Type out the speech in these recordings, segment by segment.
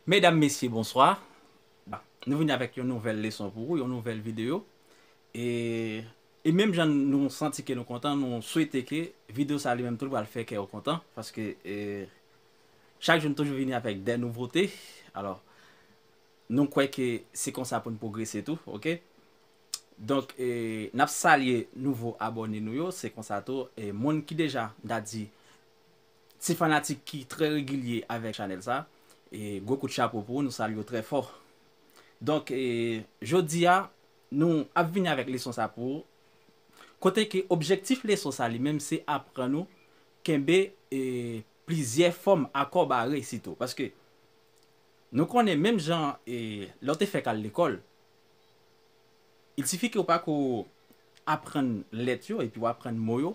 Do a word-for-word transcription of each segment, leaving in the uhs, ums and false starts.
Medam, mesye, bonswa. Nou vini avèk yon nouvèl leson pou ou, yon nouvèl videyo. E, e menm jan nou santi ke nou kontan, nou swete ke videyo sa li menm tou pral fè kè w kontan, paske, e, chak jou nou toujou vini avèk de nouvote. Alò, nou kwè ke se konsa pou n pwogrese tou, oke? Donk, e, n ap salye nouvo abòne nou yo, se konsa tou, e, moun ki deja, m ta di, se fanatik ki trè regilye avèk chanèl sa, e, gwo kout chapo pou ou, nou salye w trè fò. Donk, e, jodi a, nou ap vini avèk leson sa pou ou. Kote ke objektif leson sa li menm, se aprann ou kenbe, e, plizyè fòm akò bare sitou. Paske nou konnen menm jan, e, lè w te fèk al lekòl, il sifi ke w pa ko aprann lèt yo epi w aprann mo yo,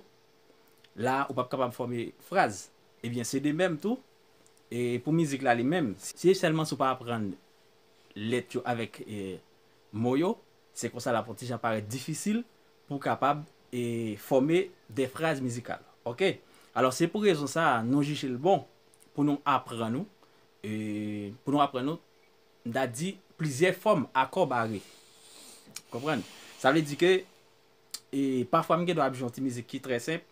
la ou p ap kapab fòme fraz. Ebyen, se de menm tou, e pou mizik la li menm, se sèlman si w pa aprann lèt yo avèk, e, mo yo, se konsa l ap yon ti jan parèt difisil pou w kapab, e, fòme de fraz mizikal. Oke? Alò, se pou rezon sa a, nou jije l bon pou nou aprann ou, e, pou nou aprann ou, m ta di, plizyè fòm akò bare. Konprann? Sa vle di ke, e, pafwa m gen dwa ap jwe yon ti mizik ki trè senp.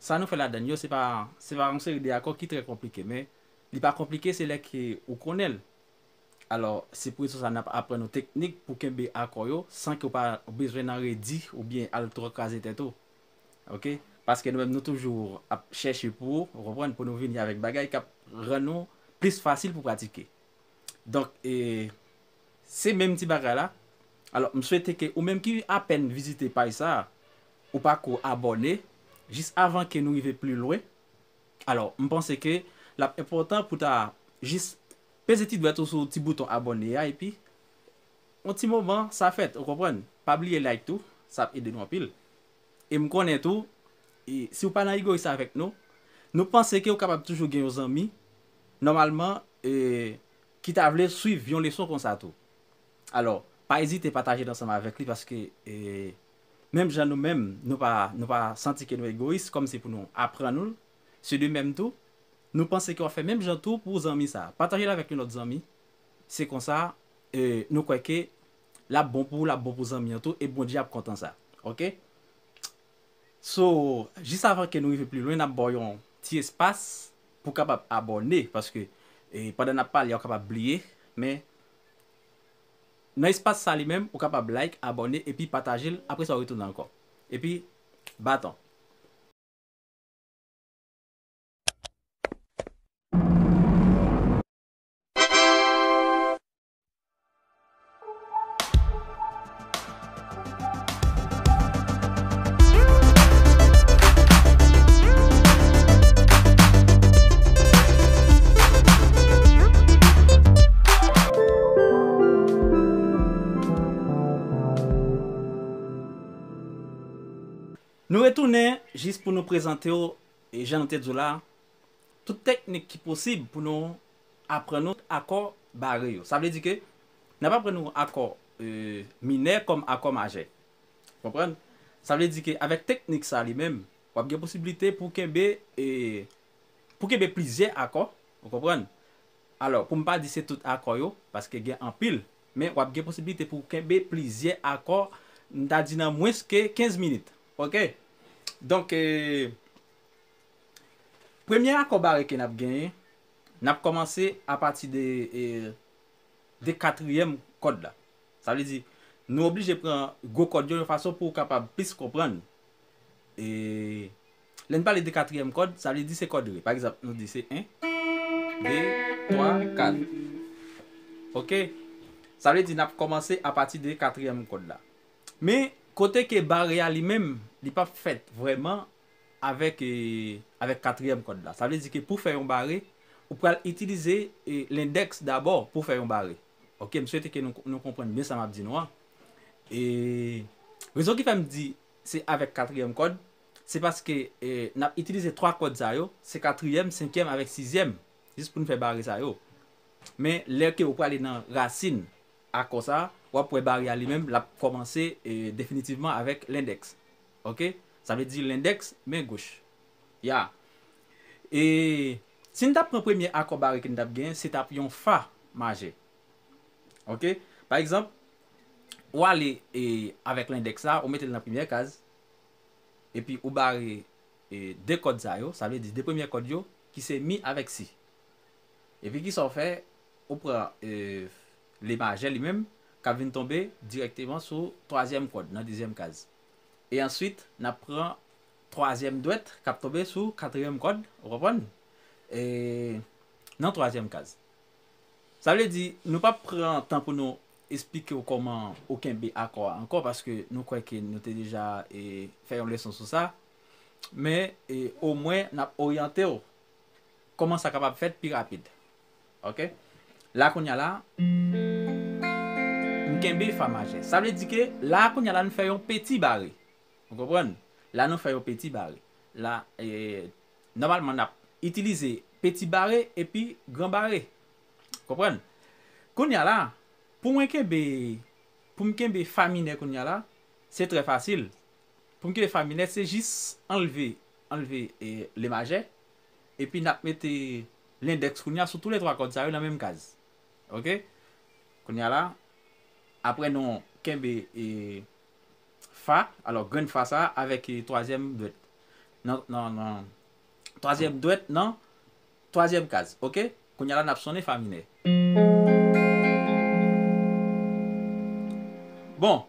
Sa nou fè ladann yo, se pa, se pa yon seri de akò ki trè konplike, men li pa konplike, se lè ke ou konnen l. Alò, se pou rezon sa n ap aprann nou teknik pou kenbe akò yo san ke w pa bezwen nan redi oubyen al twò kraze tèt ou. Oke? Paske nou menm nou toujou ap chèche pou, ou konprann, pou nou vini avèk bagay k ap rann nou plis fasil pou pratike. Donk, e, se menm ti bagay la. Alò, m swete ke ou menm ki apèn vizite paj sa a, ou pa ko abòne, jis avan ke nou rive pli lwen. Alò, m panse ke l ap enpòtan pou ta jis peze ti dwèt ou sou ti bouton abòne a, epi yon ti moman, sa fèt, ou konprann? Pa bliye like tou, sa ap ede nou anpil. E m konnen tou, e, si w pa nan Egoyis avèk nou, nou panse ke w kapab toujou gen yon zanmi, nòmalman, e, ki ta vle swiv yon leson konsa tou. Alò, pa ezite pataje l ansanm avèk li, paske, e, menm jan nou menm, nou pa, nou pa santi ke nou egoyis, kòm se pou nou aprann ou l, se de menm tou, nou panse ke w ap fè menm jan tou pou zanmi sa a. Pataje l avèk yon lòt zanmi. Se konsa, e, nou kwè ke l ap bon pou ou, l ap bon pou zanmi an tou, e Bondye ap kontan sa. Oke? So, jis avan ke nou rive pli lwen, n ap ba w yon ti espas pou w kapab abòne, paske, e, pandan n ap pale a, w kapab bliye, men nan espas sa li menm, ou kapab like, abòne, epi pataje l, apre sa w retounen ankò. Epi, baton. Nou retounen jis pou nou prezante w, e jan nou te di w la, tout teknik ki posib pou nou aprann nou akò bare yo. Sa vle di ke n ap aprann nou akò, e, minè kòm akò majè. Konprann? Sa vle di ke avèk teknik sa li menm, w ap gen posiblite pou kenbe, e, pou kenbe plizyè akò, ou konprann? Alò, pou m pa di se tout akò yo, paske gen anpil, men w ap gen posiblite pou w kenbe plizyè akò, m ta di nan mwens ke kenz minit. Oke? Donk, e, premye akò bare ke n ap genyen, n ap kòmanse apati de, e, de katriyèm kòd la. Sa vle di, nou oblije pran gwo kòd yo yon fason pou w kapab plis konprann. E, lè n pale de katriyèm kòd, sa vle di se kòd re. Pa egzanp, nou di se en. de, twa, kat. Ok? Sa vle di n ap kòmanse apati de katriyèm kòd la. Men, kote ke bare a li menm, li p ap fèt vrèman avèk, e, avèk katriyèm kòd la. Sa vle di ke pou fè yon bare, ou pral itilize, e, lendèks dabò pou fè yon bare. Ok, m swete ke nou, nou konprann byen sa m ap di nou an. E rezon ki fè m di se avèk katriyèm kòd, se paske, e, n ap itilize twa kòd sa yo, se katriyèm, senkyèm avèk sizyèm, jis pou n fè bare sa yo. Men lè ke ou prale nan rasin akò sa, w ap wè bare a li menm, l ap kòmanse, e, definitivman avèk lendèks. Ok? Sa vle di lendèks, men goch. Ya. E si n t ap pran premye akò bare ke n t ap gen, se t ap yon fa majè. Ok? Pa egzanp, ou ale, e, avèk lendèks la, ou mete l nan premyè kaz, epi ou bare, e, de kòd sa yo, sa vle di de premyè kòd yo, ki se mi avèk si. Epi kisa w fè? Ou pran, e, le majè li menm, k ap vin tonbe dirèkteman sou twazyèm kòd, nan dezyèm kaz. E answit, n ap pran twazyèm dwèt k ap tonbe sou katriyèm kòd, ou konprann? E nan twazyèm kaz. Sa vle di, nou p ap pran tan pou nou esplike w kòman ou kenbe akò a ankò, paske nou kwè ke nou te deja, e, fè yon leson sou sa. Men, e, omwen, n ap oryante w kòman sa kapab fèt pi rapid. Ok? La, kounye a la, m kenbe fa majè. Sa vle di ke la, kounye a la, n fè yon peti bare. Ou konprann? La, nou fè yon peti bare. La, e, nòmalman, n ap itilize peti bare epi gran bare. Konprann? Kounye a la, pou mwen kenbe, pou m kenbe fa minè kounye a la, se trè fasil. Pou m kenbe fa minè, se jis anlve, anlve, e, le majè, epi n ap mete lendèks kounye a sou toulètwa kòd sa yo nan menm kaz. Ok? Kounye a la, apre nou kenbe, e, fa, alò grenn fa sa a avèk, e, twazyèm dwèt. Nan, nan, nan, twazyèm dwèt nan twazyèm kaz, ok? Kounye a la, n ap sonnen fa minè. Bon,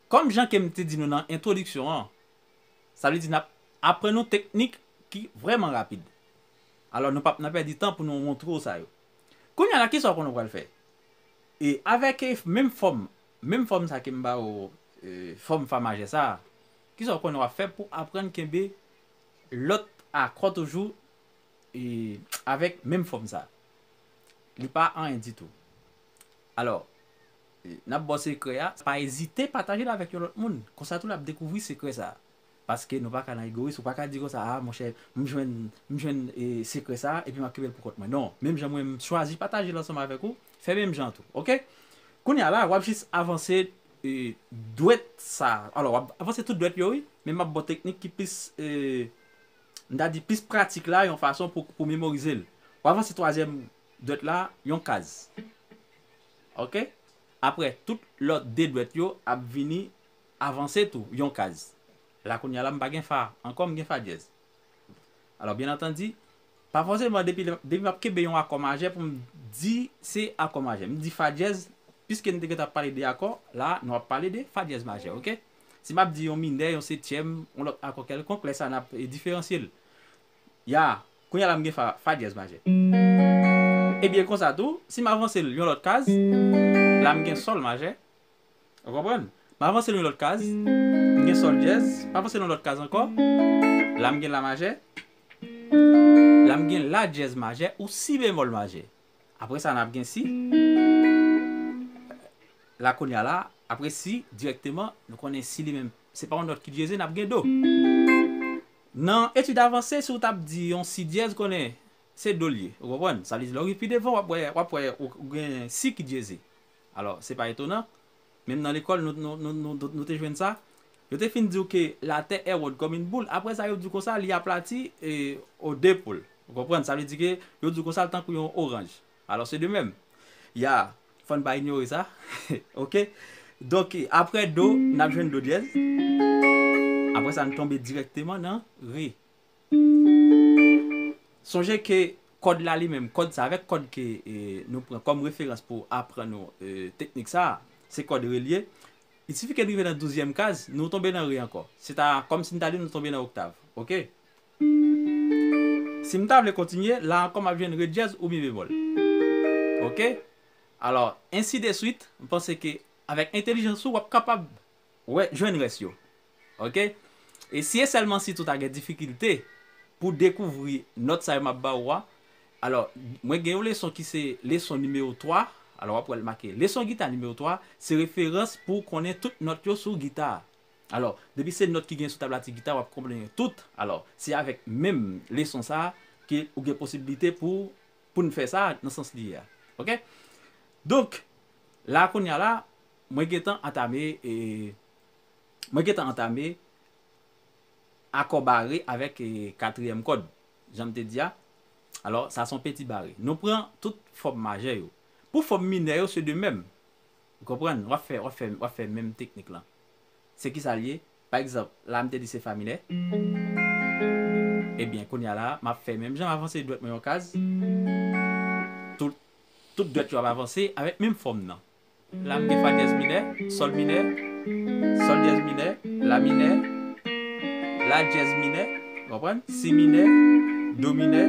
kòm jan ke m te di nou nan entwodiksyon an, sa vle di n ap aprann yon teknik ki vrèman rapid. Alò, nou p ap nan pèdi tan pou nou montre w sa yo. Kounye a la, kisa w konnen w pral fè? E avèk, e, menm fòm, menm fòm sa ke m ba ou, e, fòm fa majè sa a, kisa w konnen w ap fè pou aprann kenbe lòt akò toujou, e, avèk menm fòm sa a? Li pa anyen ditou. Alò, e, n ap ba w sekrè a, pa ezite pataje l avèk yon lòt moun. Konsa tou l ap dekouvri sekrè sa a. Paske nou pa ka nan egoyis, ou pa ka di konsa, "A, monchè, m jwenn, m jwenn, e, sekrè sa a, epi m ap kenbe l pou kont mwen." Non, menm jan mwen, m chwazi pataje l ansanm avèk ou, fè menm jan tou, ok? Kounye a la, w ap jis avanse, e, dwèt sa a. Alò, w ap avanse tout dwèt yo, wi, men m ap ba w teknik ki plis, e, m ta di plis pratik la, yon fason pou, pou memorize l. W avanse twazyèm dwèt la, yon kaz. Ok? Apre, tout lòt de dwèt yo ap vini avanse tou, yon kaz. La kounye a la, m pa gen fa ankò, m gen fa dyèz. Alò, byen antandi, pa fòseman depi, depi m ap kenbe yon akò majè pou m di se akò majè. M di fa dyèz, piske n te gentan ap pale de akò, la, nou ap pale de fa dyèz majè, ok? Si m ap di yon minè, yon setyèm, yon lòt akò kèlkonk, lè sa n ap, e, diferansye l. Ya, kounye a la m gen fa, fa dyèz majè. Ebyen konsa tou, si m avanse l yon lòt kaz, la m gen sòl majè. Ou konprann? M avanse l yon lòt kaz, m gen sòl dyèz, m avanse l yon lòt kaz ankò, la m gen la majè, la m gen la dyèz majè ou si bemòl majè. Apre sa, n ap gen si. La kounye a la, apre si, dirèkteman, nou konnen si li menm, se pa yon nòt ki dyeze, n ap gen do. Nan etid avanse, si w t ap di yon si dyèz, konnen se do l ye. Ou konprann? Sa vle di, lè w rive pi devan, w ap wè, w ap wè ou, ou gen si ki dyeze. Alò, se pa etonan, menm nan lekòl, nou, nou, nou, nou, nou te jwenn sa. Yo te fin di w ke la Terre est ronde comme une boule. Apre sa, yo di w konsa, li aplati, e, o de poul. Ou konprann? Sa vle di ke yo di w konsa, l tankou yon oranj. Alò, se de menm. Ya, fò n pa inyore sa. Ok? Donk, apre do, n ap jwenn do dyèz. Apre sa, n tonbe dirèkteman nan re. Sonje ke kòd la li menm, kòd sa, avèk kòd ke, e, nou pran kòm referans pou aprann nou, e, teknik sa, se kòd re l ye. Il sifi ke n rive nan douzyèm kaz, nou tonbe nan re ankò. Se ta, kòmsi n ta di nou tonbe nan oktav. Ok? Si m ta vle kontinye, la ankò m ap jwenn re dyèz ou mi bemòl. Oke? Alò, ensi de swit, m panse ke avèk entèlijans ou, w ap kapab, wè, jwenn rès yo. Oke? E si e sèlman si tou ta gen difikilte pou dekouvri nòt sa yo m ap ba ou a, alò, mwen gen yon leson ki se leson nimewo twa. Alò, w ap wè l make leson gita nimewo twa, se referans pou w konnen tout nòt yo sou gita a. Alò, depi se nòt ki gen sou tab latik gita, w ap konnen tout. Alò, se avèk menm leson sa a ke ou gen posiblite pou, pou n fè sa nan sans li ye a. Oke? Donk, la kounye a la, mwen gentan antame, e, mwen gentan antame akò bare avèk, e, katriyèm kòd, jan m te di a. Alò, sa se yon peti bare. Nou pran tout fòm majè yo. Pou fòm minè yo, se de menm. Ou konprann? W ap fè, w ap fè, w ap fè menm teknik lan. Se ki sa l ye? Pa egzanp, la m te di se fa minè. Ebyen, kounye a la, m ap fè menm jan, m avanse dwèt mwen yon kaz. Tout, tout dwèt yo ap avanse avèk menm fòm nan. La m gen fa dyèz minè, sòl minè, sòl dyèz minè, la minè, la dyèz minè, w konprann? Si minè, do minè,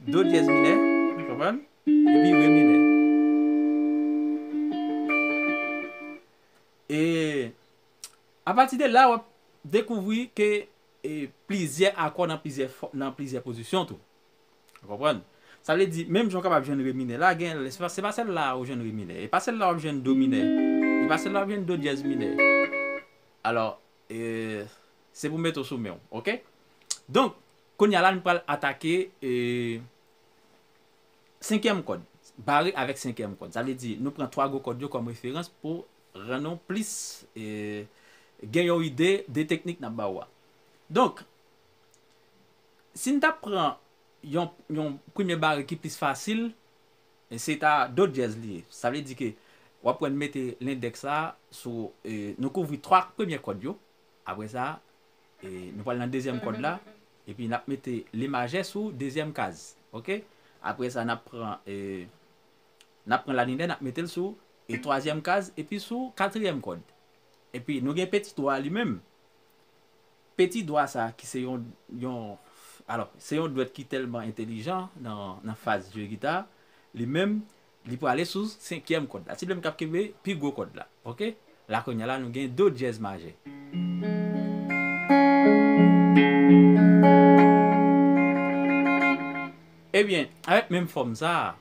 do dyèz minè, w konprann? Epi re minè. E apati de la, w ap dekouvri ke, e, plizyè akò nan plizyè fò-, nan plizyè pozisyon tou. Ou konprann? Sa vle di, menm jan w kapab jwenn re minè la, gen, se pa, se pa sèl la ou jwenn re minè. E pa sèl la w ap jwenn do minè. E pa sèl la w ap jwenn do dyèz minè. Alò, e, se pou mete w sou men w, oke? Donk, kounye a la, nou pral atake, e, senkyèm kòd. Bare avèk senkyèm kòd. Sa vle di, nou pran twa gwo kòd yo kòm referans pou rann nou plis, e, gen yon ide de teknik n ap ba ou a. Donk, si n t ap pran yon, yon premye bare ki plis fasil, e se ta do dyèz li ye. Sa vle di ke w ap wè n mete lendèks la sou, e, nou kouvri twa premye kòd yo. Apre sa, e, nou pral nan dezyèm kòd la, epi n ap mete le majè sou dezyèm kaz. Oke? Apre sa, n ap pran, e, n ap pran la minè, n ap mete l sou, e, twazyèm kaz, epi sou katriyèm kòd. Epi nou gen peti dwa li menm. Peti dwa sa ki se yon, yon, alò, se yon dwèt ki tèlman entèlijan nan, nan faz jwe gita, li menm, li prale sou senkyèm kòd la. Se li menm k ap kenbe pi gwo kòd la. Oke? La kounye a la, nou gen do dyèz majè. Ebyen, avèk menm fòm sa a,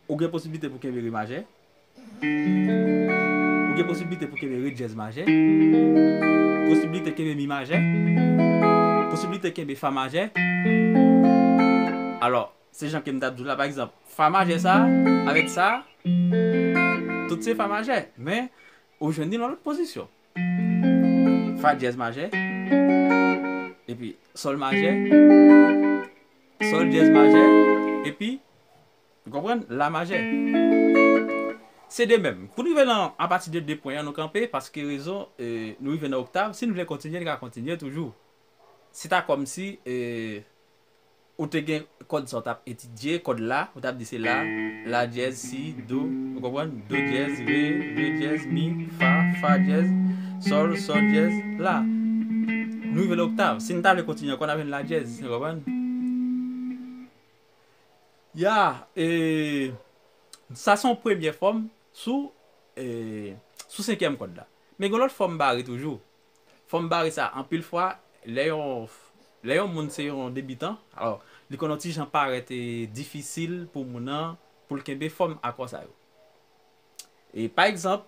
ou gen posiblite pou kenbe re majè. Ou gen posiblite pou kenbe re dyèz majè. Posiblite kenbe mi majè. Posiblite kenbe fa majè. Alò, se jan ke m t ap di w la, pa egzanp, fa majè sa, avèk sa, tout se fa majè. Men, ou jwenn li nan lòt pozisyon. Fa dyèz majè, epi sòl majè, sòl dyèz majè, epi, ou konprann, la majè. Se de menm. Pou n rive nan, apati de de pwen an, nou kanpe, paske rezon, e, nou rive nan oktav. Si n vle kontinye, n ka kontinye toujou. Se ta kòmsi, e, ou te gen kòd sa w t ap etidye, kòd la, ou t ap di se la, la dyèz, si, do, ou konprann? Do dyèz, re, re dyèz, mi, fa, fa dyèz, sòl, sòl dyèz, la. Nou rive nan oktav. Si n ta vle kontinye ankò, n ap jwenn la dyèz, ou konprann? Ya, e, sa se yon premye fòm sou, e, sou senkyèm kòd la. Men gen lòt fòm bare toujou. Fòm bare sa, anpil fwa, lè yon, lè yon moun se yon debitan, alò, li konn yon ti jan parèt, e, difisil pou moun nan, pou l kenbe fòm akò sa yo. E, pa egzanp,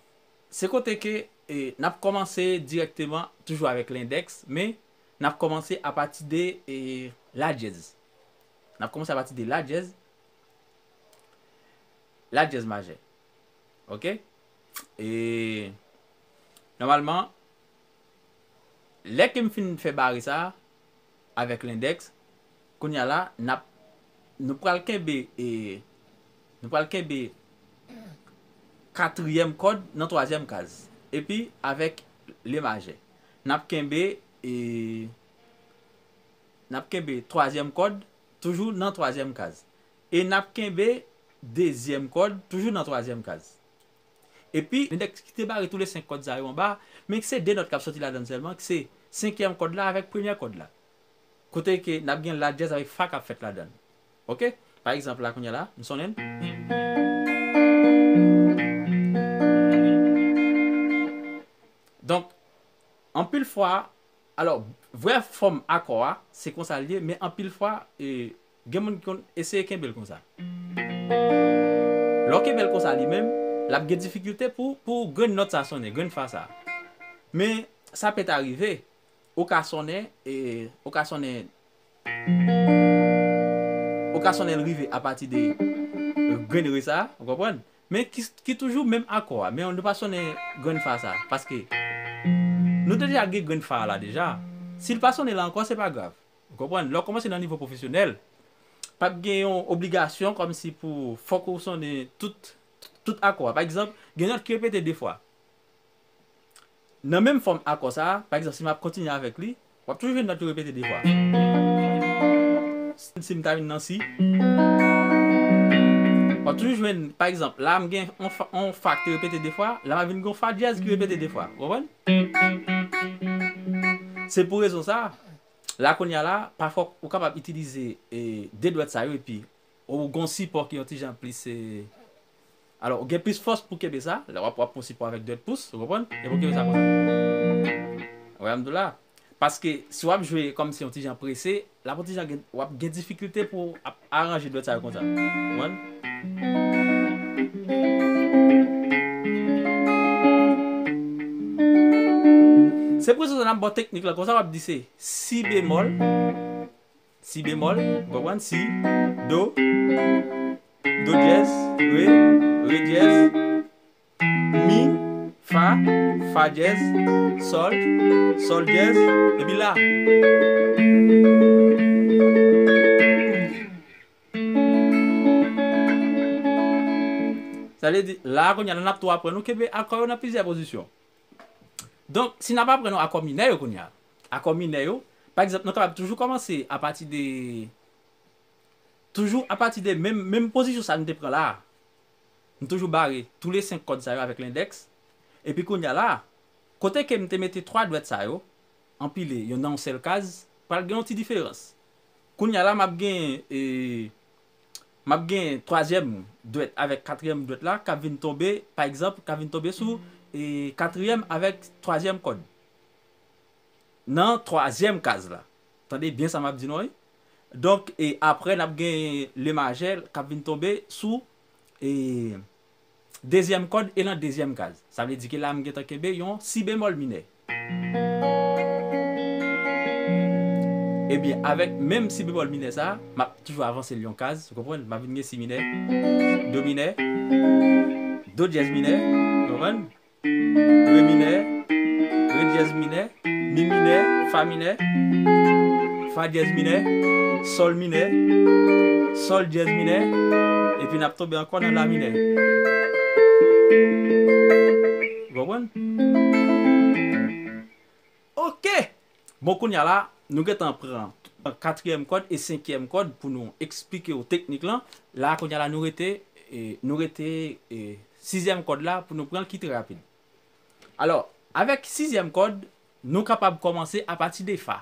se kote ke, e, n ap kòmanse dirèkteman, toujou avèk lendèks, men n ap kòmanse apati de, e, la dyèz. N ap kòmanse apati de la dyèz, la dyèz majè. Oke? E, nòmalman, lè ke m fin fè bare sa a avèk lendèks, kounye a la, n ap, nou pral kenbe, e, nou pral kenbe katriyèm kòd nan twazyèm kaz. Epi, avèk le majè, n ap kenbe, e, n ap kenbe twazyèm kòd toujou nan twazyèm kaz. E n ap kenbe dezyèm kòd toujou nan twazyèm kaz. Epi, lendèks kite bare tou le senk kòd sa yo anba, men se de nòt k ap soti ladan l sèlman, ki se senkyèm kòd la avèk premyè kòd la. kote ke n ap gen la dyèz avèk fa k ap fèt ladan l. Oke? Pa egzanp, la kounye a la, m sonnen l. Donk, anpil fwa, alò, vrè fòm akò a, se konsa l ye, men anpil fwa, e, gen moun ki konn eseye kenbe l konsa. Lè w kenbe l konsa li menm, l ap gen difikilte pou, pou grenn nòt sa sonnen, grenn fa sa. Men, sa pèt arive, ou ka sonnen, e, ou ka sonnen, ou ka sonnen l rive apati de grenn re sa, ou konprann? Men ki, ki toujou menm akò a, men nou pa sonnen grenn fa sa, paske nou te deja gen grenn fa a la deja. Si l pa sonnen la ankò, se pa grav. Ou konprann? Lè w kòmanse nan nivo pwofesyonèl, p ap gen yon obligasyon kòmsi pou fòk ou sonnen tout, tout akò a. Pa egzanp, gen nòt ki repete de fwa. Nan menm fòm akò sa a, pa egzanp, si m ap kontinye avèk li, w ap toujou jwenn nòt yo repete de fwa. Si, si m ta vin nan si, w ap toujou jwenn, pa egzanp, la m gen yon fa, yon fa ki te repete de fwa, la m ap vin gen yon fa dyèz ki repete de fwa. Ou konprann? Se pou rezon sa a, la kounye a la, pafwa ou kapab itilize, e, de dwèt sa yo epi ou gen yon sipò ki yon ti jan plis, e, alò, ou gen plis fòs pou kenbe sa, lè w ap, w ap pran sipò avèk dwèt pous, ou konprann? Epi w kenbe sa konsa. Ou wè m di w la? Paske si w ap jwe kòmsi yon ti jan prese, l ap yon ti jan gen, w ap gen difikilte pou w ap aranje dwèt sa yo konsa. Ou konprann? Se pou sa n ap ba w teknik la, konsa w ap di se si bemòl, si bemòl, ou konprann? Si, do, do dyèz, re, re dyèz, mi, fa, fa dyèz, sòl, sòl dyèz, epi la. Sa vle di, la kounye a, n ap tou aprann nou kenbe akò yo nan plizyè pozisyon. Donk, si n ap aprann nou akò minè yo kounye a, akò minè yo, pa egzanp, nou kapab toujou kòmanse apati de, toujou apati de menm, menm pozisyon sa nou te pran la a. M toujou bare tou le senk kòd sa yo avèk lendèks. Epi kounye a la, kote ke m te mete twa dwèt sa yo, anpile yo nan yon sèl kaz, pral gen yon ti diferans. Kounye a la, m ap gen, e, m ap gen twazyèm dwèt avèk katriyèm dwèt la k ap vin tonbe, pa egzanp, k ap vin tonbe sou, e, katriyèm avèk twazyèm kòd. Nan twazyèm kaz la. Tande byen sa m ap di nou, wi. Donk, e apre, n ap gen le majè k ap vin tonbe sou, e, dezyèm kòd e nan dezyèm kaz. Sa vle di ke la, m gentan kenbe yon si bemòl minè. Ebyen, avèk menm si bemòl minè sa, m ap toujou avanse l yon kaz, ou konprann? M ap vin gen si minè, do minè, do dyèz minè, ou konprann? Re minè, re dyèz minè, mi minè, fa minè, fa dyèz minè, sòl minè, sòl dyèz minè, epi n ap tonbe ankò nan la minè. Ou konprann? Oke! Bon, kounye a la, nou gentan pran katriyèm kòd e senkyèm kòd pou nou eksplike w teknik lan. La, kounye a la, nou rete, e, nou rete, e, sizyèm kòd la pou nou pran l ki trè rapid. Alò, avèk sizyèm kòd, nou kapab kòmanse apati de fa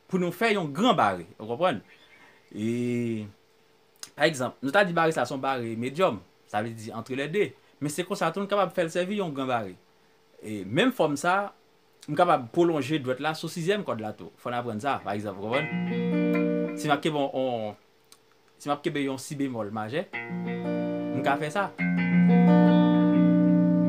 pou nou fè yon gran bare, ou konprann? E, pa egzanp, nou ta di bare sa se yon bare medyòm, sa vle di entre les deux. Men se konsa tou nou kapab fè l sèvi yon gran bare. E menm fòm sa, m kapab pwolonje dwèt la sou sizyèm kòd la tou. Fò n aprann sa, pa egzanp, ou konprann? Si m ap kenbe yon, yon, si m ap kenbe yon si bemòl majè, m ka fè sa.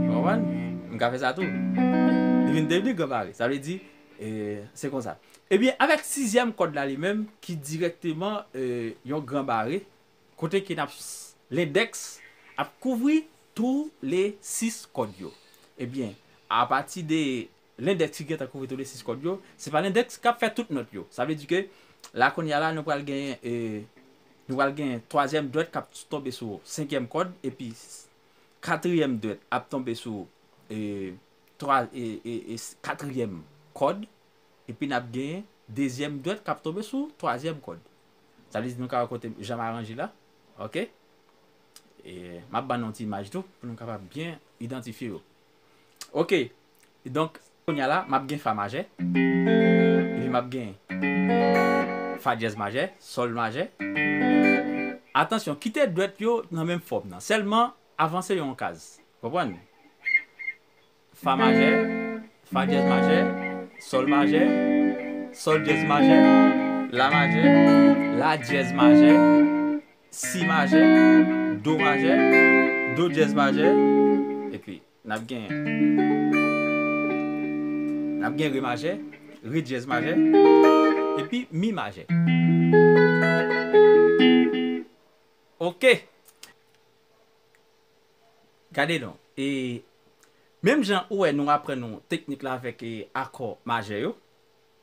Ou konprann? M ka fè sa tou. Li vin devni gran bare. Sa vle di, e, se konsa. Ebyen, avèk sizyèm kòd la li menm, ki dirèkteman, e, yon gran bare, kote ke n ap s-, lendèks ap kouvri tou le sis kòd yo. Ebyen, apati de lendèks ki gentan kouvri tou le sis kòd yo, se pa lendèks k ap fè tout nòt yo. Sa vle di ke la kounye a la, nou pral gen, e, nou pral gen twazyèm dwèt k ap tonbe sou senkyèm kòd, epi s-, katriyèm dwèt ap tonbe sou, e, twa, e, e, e s-, katriyèm kòd, epi n ap gen dezyèm dwèt k ap tonbe sou twazyèm kòd. Sa vle di nou ka wè kote jan m aranje la. Oke? E, m ap ban nou yon ti imaj tou, pou nou kapab byen idantifye yo. Oke. Donk, kounye a la, m ap gen fa majè. Epi m ap gen, Fa dyèz majè, sòl majè. Atansyon, kite dwèt yo nan menm fòm nan. Sèlman avanse yon kaz. Konprann? Fa majè, fa dyèz majè, sòl majè, sòl dyèz majè, la majè, la dyèz majè, si majè, do majè, do dyèz majè, epi n ap gen, n ap gen re majè, re dyèz majè, epi mi majè. Oke. Gade non. E menm jan ou wè nou aprann nou teknik la avèk e, akò majè yo.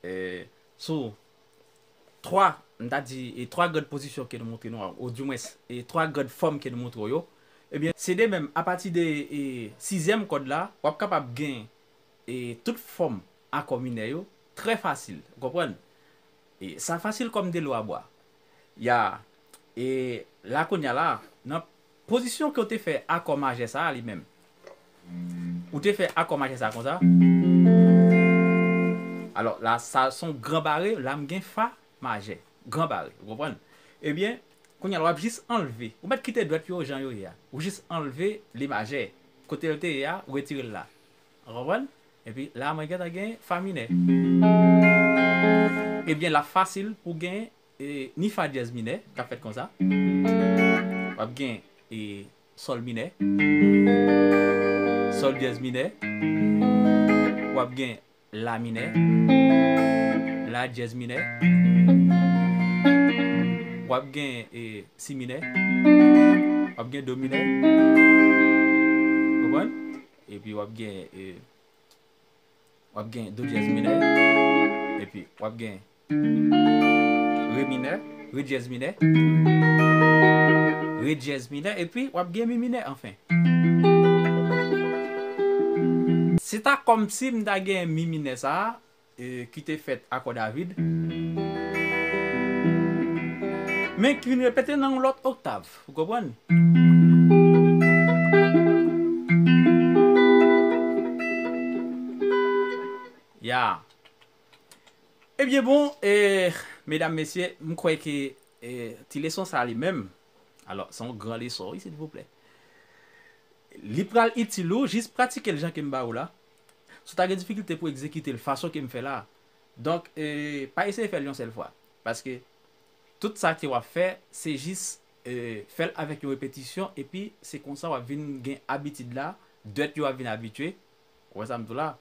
E, sou twa, m ta di, e twa gran pozisyon ke nou montre nou an, ou dimwens, e twa gran fòm ke nou montre w yo, ebyen, se de menm, apati de e, sizyèm kòd la, w ap kapab gen e, tout fòm akò minè yo trè fasil. Ou konprann? E sa fasil kòm delo a bwa. Ya, e la kounye a la, nan pozisyon ke w te fè akò majè sa a li menm. Ou te fè akò majè sa a konsa. Alò, la, sa se yon gran bare, la m gen fa majè. Gran bare, ou konprann? Ebyen, kounye a la, w ap jis anlve. Ou mèt kite dwèt yo jan yo ye a. Ou jis anlve li majè. Kote l te ye a, ou retire l la. Ou konprann? Epi la, mwen gentan gen fa minè. Ebyen, l ap fasil pou gen e, ni fa dyèz minè, k ap fèt konsa. W ap gen e, sòl minè, sòl dyèz minè, w ap gen la minè, la dyèz minè, w ap gen e, si minè, w ap gen do minè, konprann? Epi w ap gen e, w ap gen do dyèz minè, epi w ap gen re minè, re dyèz minè, re dyèz minè, epi w ap gen mi minè anfen. Se ta kòmsi m ta gen mi minè sa a, e, ki te fèt akò David, men ki vin repete nan yon lòt oktav. Ou konprann? Ya. Ebyen bon, e, medam, mesye, m kwè ke e, ti leson sa li menm, alò, se yon gran leson, wi, silvouplè. Li pral itil ou, jis pratike l jan ke m ba ou la. Si w ta gen difikilte pou egzekite l fason ke m fè la, donk, e, pa eseye fè l yon sèl fwa. Paske tout sa ke w ap fè, se jis e, fè l avèk yon repetisyon, epi se konsa w ap vin gen abitid la, dwèt yo ap vin abitye, ou wè sa m di w la,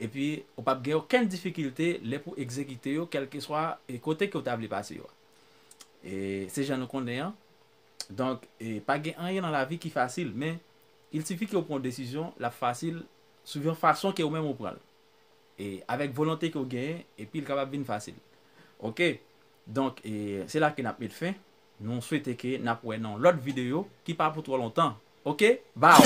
epi ou p ap gen okenn difikilte lè pou egzekite yo, kèlkeswa e, kote ke w ta vle pase yo a. E, se jan nou konnen an. Donk, e, pa gen anyen nan lavi ki fasil, men il sifi ke w pran yon desizyon, l ap fasil, swivan fason ke ou menm ou pran l. E, avèk volonte ke w genyen, epi l kapab vin fasil. Oke? Donk, e, se la ke n ap met fen. Nou swete ke n ap wè nan lòt videyo ki pa pou twò lontan. Oke? Baw!